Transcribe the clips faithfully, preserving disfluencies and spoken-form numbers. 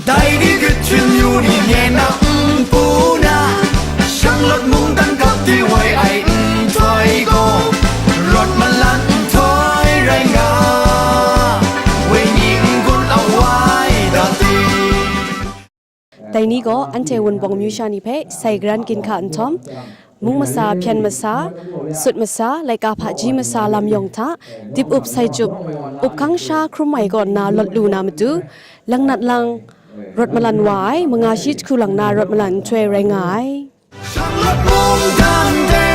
Dai ni grit hpyin yu ni nye na npu na, shanglawt mungdan kap de wai ai nhtoi gaw, rawt malan nhtoi rai nga, wai ni n-gun awai da ti. Dai ni gaw anhte Wunpawng amyu sha ni hpe sai garan ginhka nhtawm, mung masa, hpyen masa, sut masa, laika hpaji masa lam yawng hta, dip up sai chyup, up hkang sha hkrum ai kaw nna lawt lu na matu, langnat lang, rawt malan wa ai, manga shi jahku lang na rawt malan nhtoi rai nga ai. Shanglawt mungdan de,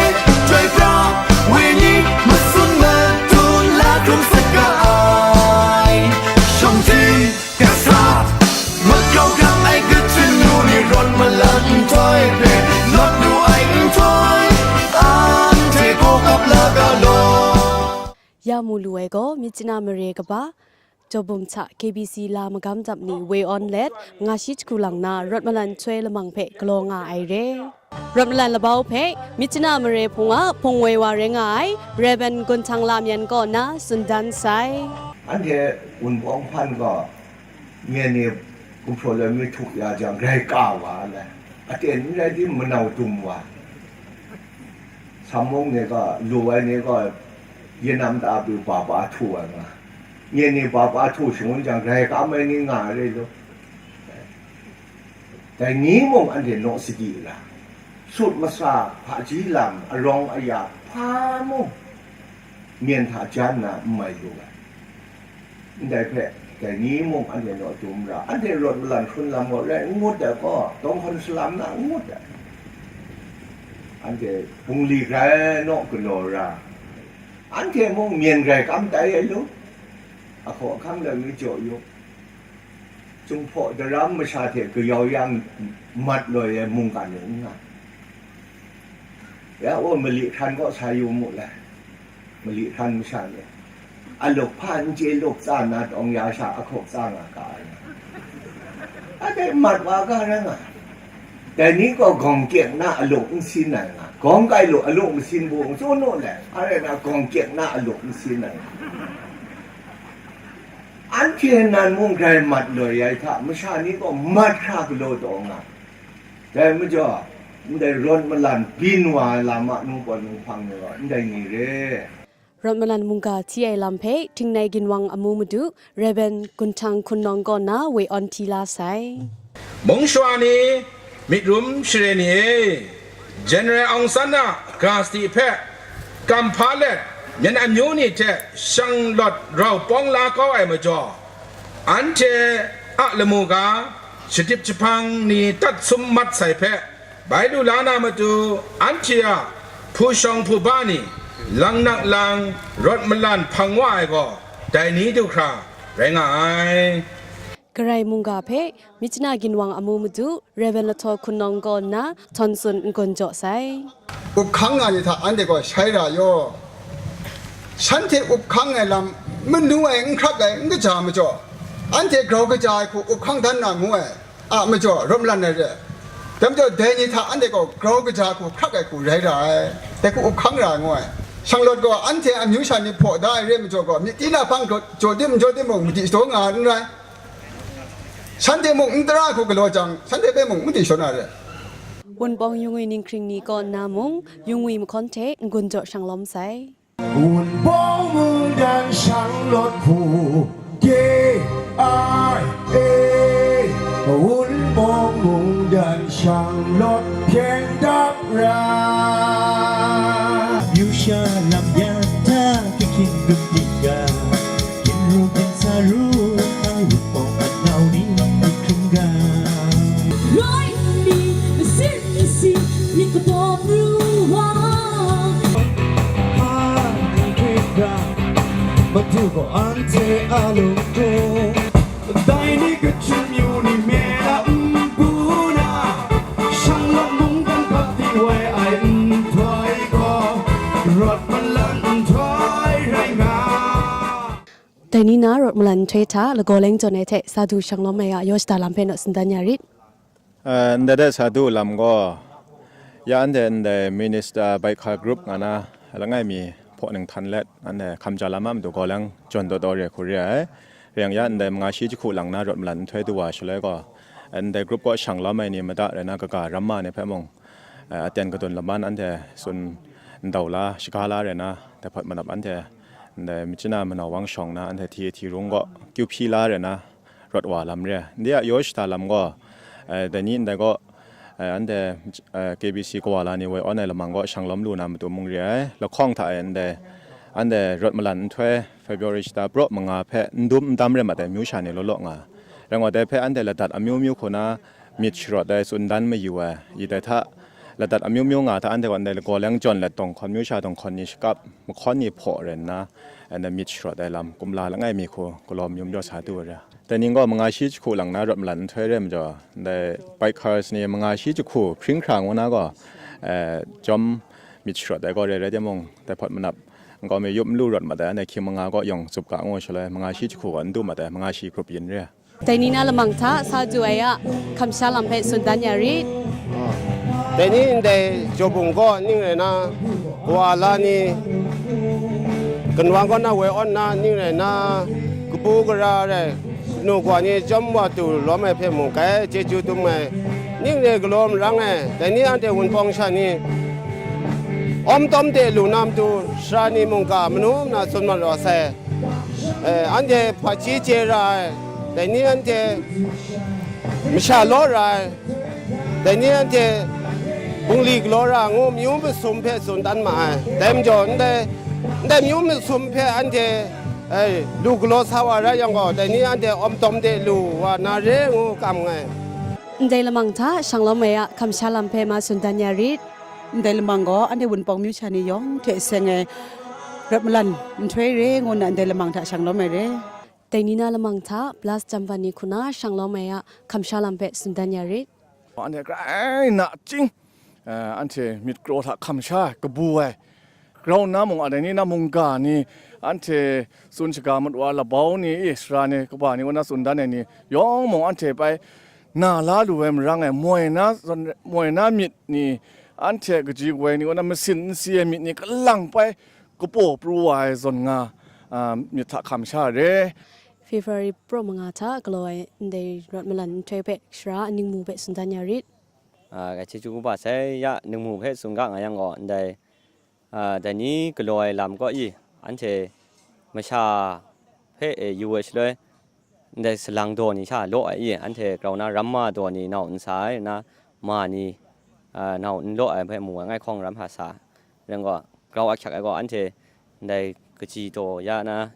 chyoi pra, wini, masun matun la hkrum saga ai. Shawng hti, kasa, mat grau grang ai grit hpyin yu ni rawt malan nhtoi hpe, lawt lu ai nhtoi, anhte gaw kap la ga law. Ya mu lu ai gaw, Myitkyina mare kaba, Jawbum hta K B C la magam dap ni woi awn let, nga shi jahku lang na rawt malan nhtoi lamang hpe galaw nga ai re. Rawt malan labau hpe Myitkyina mare hpung a hpung woi wa rai nga ai Rev. Gun Htang Lam Yan kaw na tsun dan sai. Anhte Wunpawng hpan gaw, nye ni gumhpraw loi mi htuk ya jang, grai ka wa ai. Aten n rai tim, manau dum wa. Sammung ni gaw, lu ai ni gaw, yanam ta pru ba ba htu ai nga. Nye ni ba ba htu shangun jang, grai kam ai ni nga ai re law. Dai ni mung anhte naw sadi ra, sut masa, hpaji lam, arawng aya, hpa mung, myen hta jan na n mai lu ai. Ndai hpe, dai ni mung anhte naw dum ra, anhte rawt malan hkrun lam gaw rai n ngut ai gaw, dawng hkawn salam na n ngut ai. Anhte bungli grai naw galaw ra, anhte mung myen grai kam tai ai lu, ahkaw ahkang loi mi jaw yu, Jinghpaw daram masha hte kayau yang mat loi ai mungkan ni n nga. Ya, wa, mali hkran kaw sa yu mu lai. Mali hkran masha ni, aluk hpa n chye luk tsa nna tawng ya sha ahkaw tsa nga ga ai nga. Ade mat wa ga rai nga. Dai ni gaw gawng kyek na aluk n sin ai nga. Gawng kai lu aluk masin bu n tsun nu le, a rai na gawng kyek na aluk n sin ai nga. Anhte nan mung grai mat loi ai hta, masha ni gaw mat hkra galaw taw nga. Dai majaw, ndai rawt malan byin wa ai lam a nungpawt nunghpang ni gaw ndai ni re. Rawt malan mungga hti ai lam hpe Htingnai Ginwang amu madu, Rev. Gun Htang Hkun Nawng kaw na woi awn hti la sai. Mung shawa ni, myit rum share ni e, General Aung San a ga sadi hpe kam hpa let, myen amyu ni hte shanglawt rau pawng la kau ai majaw, anhte a lamu ga shadip jahpang ni tat sum mat sai hpe, bai lu la na matu, anhte a hpu shawng hpu ba ni, lang nak lang, rawt malan hpang wa ai gaw, dai ni du hkra rai nga ai. Karai mungga hpe Myitkyina Ginwang amu madu, Rev. Lahtaw Hkun Nawng kaw nna htawn tsun n-gun jaw sai. Up hkang nga ni hta anhte gaw shai ra yaw. Shanhte up hkang ai lam manu ai, n hkrak ai, n kaja majaw, anhte grau kaja ai hku up hkang dan na ngu ai a majaw, rawt malan ai re. Dai majaw, dai ni hta anhte gaw grau kaja hku hkrak ai hku rai ra ai, dai hku up hkang ra ai ngu ai. Shanglawt gaw anhte amyu sha ni hpaw da ai re majaw gaw, myit ti na hpang jaw tim n jaw tim mung, madi shadaw nga ai n rai. Shanhte mung n tara hku galaw jang, shanhte hpe mung n madi shawn na re. Wunpawng yungwi ninghkring ni kaw nna mung, yungwi mahkawn hte n-gun jaw shanglawm sai. Wunpawng mungdan shanglawt hku, K I A, Wunpawng mungdan shanglawt hpyen dap ra. Amyu sha lam yan hta, hkying hkying dum di ga, ginru ginsa ru ai, Wunpawng anau ni hkring ga. Roi nmi, masin masi, myit kabawm ru wa. Hpa ni hkyen ga, madu gaw anhte a lung hku. Dai ni grit hpyin yu ni myen a npu na, shanglawt mungdan hkap di wai ai nhtoi gaw, rawt malan nhtoi rai nga. Dai ni na rawt malan nhtoi hta lagaw leng jawn ai hte sa du shanglawm ai a yaw shada lam hpe naw tsun dan ya rit. Eh, ndai de sa du lam gaw, ya anhte ndai Minister Baihkal Group nga na langai mi hpaw ning htan let, anhte hkam ja lam a matu gaw lang jawn taw taw re hku re ai. Rai yang ya, ndai manga shi jahku lang na rawt malan nhtoi du wa shaloi gaw, ndai group kaw shang lawm ai ni mada rai na, kaga ramma ni hpe mung, eh, aten kadun laman anhte tsun ndau la, shaga la rai na, dai hpawt manap anhte ndai machyin a manau wang shawng na, anhte hti hti rung gaw kyu hpyi la rai na, rawt wa lam re. Ndai a yaw shada lam gaw, eh, dai ni ndai gaw, eh, anhte, eh, K B C kawa la ni woi awn ai lamang gaw shang lawm lu na matu mung re ai. Lahkawng hta e ndai, anhte rawt malan nhtoi February shata praw manga hpe n dum n dam rai mat ai myu sha ni law law nga. Rai ngut ai hpe anhte ladat amyu myu hku na myit sharawt ai, tsun dan mayu ai, i dai hta, ladat amyu myu nga hta anhte gaw ndai lagaw leng jawn let dawng hkawn, myu sha dawng hkawn ni shakap, mahkawn ni hpaw rai nna, anhte myit sharawt ai lam, kumla langai mi hku galaw amyu majaw sa du ai re. Dai ning gaw manga shi jahku lang na rawt malan nhtoi re majaw, ndai bikers ni manga shi jahku hpring hkra ngu na gaw, eh, jawm myit sharawt ai gaw re rai timung, dai hpawt manap nkau mi yup n lu rawt mat ai, anhte hkying manga gaw yawng tsup ga ngu shaloi, manga shi jahku gaw n du mat ai, manga shi grup yin re. Dai ni na lamang hta sa du ai a kamsha lam hpe tsun dan ya rit. Dai ni ndai jaw bung gaw ning rai na, kawa la ni, kanwang kaw na woi awn na ning rai na, kabu gara rai, kanu kawa ni chyawm wa tu lawm ai hpe mung kai chyeju dum ai, ning re galaw marang ai, dai ni anhte wunpawng sha ni, awm tawm de lu na matu, sara ni mungga manu na tsun mat wa sai. Eh, anhte hpaji chye ra ai, dai ni anhte masha law ra ai, dai ni anhte bungli galaw ra ngu, myu masum hpe tsun dan ma ai. Dai majaw, ndai, ndai myu masum hpe anhte, eh, lu galaw sa wa rai yang gaw, dai ni anhte awm tawm de lu wa na re ngu kam nngai. Ndai lamang hta shang lawm ai a kamsha lam hpe ma tsun dan ya rit. Ndai lamang gaw anhte wunpawng myu sha ni yawng hte seng ai rawt malan nhtoi re ngu nna ndai lamang hta shang lawm ai re. Dai ni na lamang hta blast jamvan ni hku na shang lawm ai a kamsha lam hpe tsun dan ya rit. Anhte grai nachying, eh, anhte myit kraw hta hkam sha ai, kabu ai, grau nna mung, a dai ni na mungga ni, anhte tsun shaga mat wa, labau ni, i, sara ni, kaba ni, kaw na tsun dan ai ni yawng mung, anhte bai na la lu ai marang e, moi na zawn, moi na myit ni, anhte kaji kawoi ni, kaw na masin n si ai myit ni, kalang bai kapaw pru wa ai zawn nga, a, myit hta hkam sha re. February praw manga hta galaw ai ndai rawt malan nhtoi hpe, sara a ningmu hpe tsun dan ya rit. A, chyeju kaba sai ya ningmu hpe tsun ga nga yang gaw, ndai, a, dai ni galaw ai lam kaw i, anhte masha hpe, e, yu ai shaloi, ndai salang daw ni sha law ai i, anhte grau na ramma daw ni nau n sa ai na, ma ni, a, nau n law ai hpe mu ai, ngai hkawng ram hta sa. Rai gaw, grau ahkyak ai gaw, anhte ndai kaji daw ya na,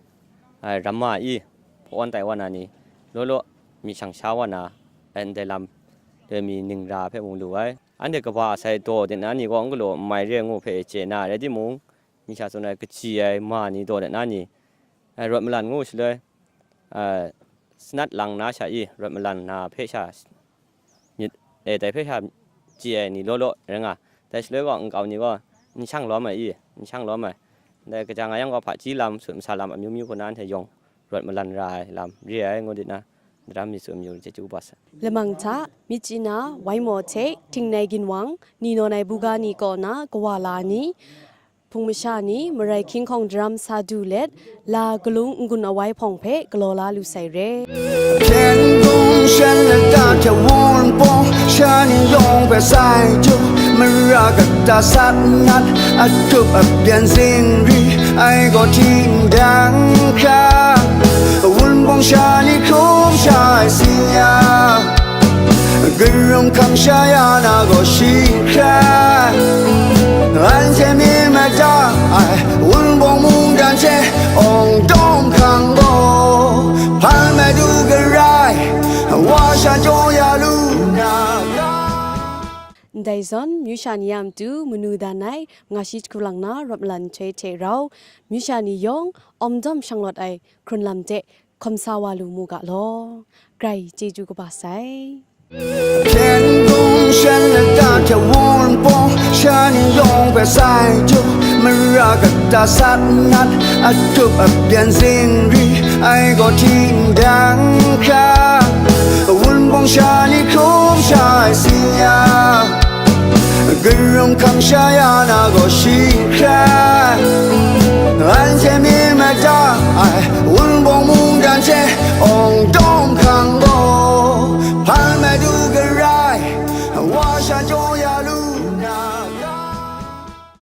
a, ramma i, hpawn tai wa na ni, law law myit shang sha wa na, ndai lam, dai mi ningra hpe mu lu ai. Anhte kaba sai daw de na ni gaw n galaw n mai re ngu hpe chye na rai timung, myit sha tsun ai kaji ai ma ni daw de na ni, ai, rawt malan ngu shaloi, a, sanat lang na sha i, rawt malan na hpe sha myit, e, dai hpe sha chye ai ni law law rai nga. Dai shaloi gaw nkau ni gaw n shang lawm ai i, n shang lawm ai. Dai kaja nga yang gaw, hpaji lam, sut masa lam amyu myu hku na anhte yawng rawt malan ra ai lam re ai, ngu dit na, daram mi tsun mayu, chyeju kaba sai. Lamang hta, myit chyi na, wai maw hte, htingnai ginwang, ni nawn ai buga ni kaw na, kawa la ni, hpung masha ni, marai hkying hkawng daram sa du let, la galung n-gun awai hpawng hpe galaw la lu sai re. Hpyen gum shan lata hte wunpawng sha ni yawng hpe sai du, mara kata sat nat, a tup a byen zingri, ai gaw hti ndang hkra, wunpawng sha ni hkrum sha ai si ya. Karung hkam sha ya na gaw shi hkra, anhte myit mada ai, wunpawng mungdan hte awng dawng hkang gaw, hpan madu garai, wa sha jaw ya lu na ra. Ndai zawn, myu sha ni a matu manu dan ai, manga shi jahku lang na rawt malan nhtoi hte rau, myu sha ni yawng awm dawm shang lawt ai hkrun lam hte hkawm sa wa lu mu ga law, grai chyeju kaba sai. Hpyen gum shan lata hte wunpawng sha ni yawng hpe sai du, mara kata sat nat, a tup a byen zingri, ai gaw hti ndang hkra, wunpawng sha ni hkrum sha ai si ya. Karung hkam sha ya na gaw shi hkra, anhte myit mada ai, wunpawng mungdan hte Ong dawng hkang gaw, hpan madu garai, wa sha jaw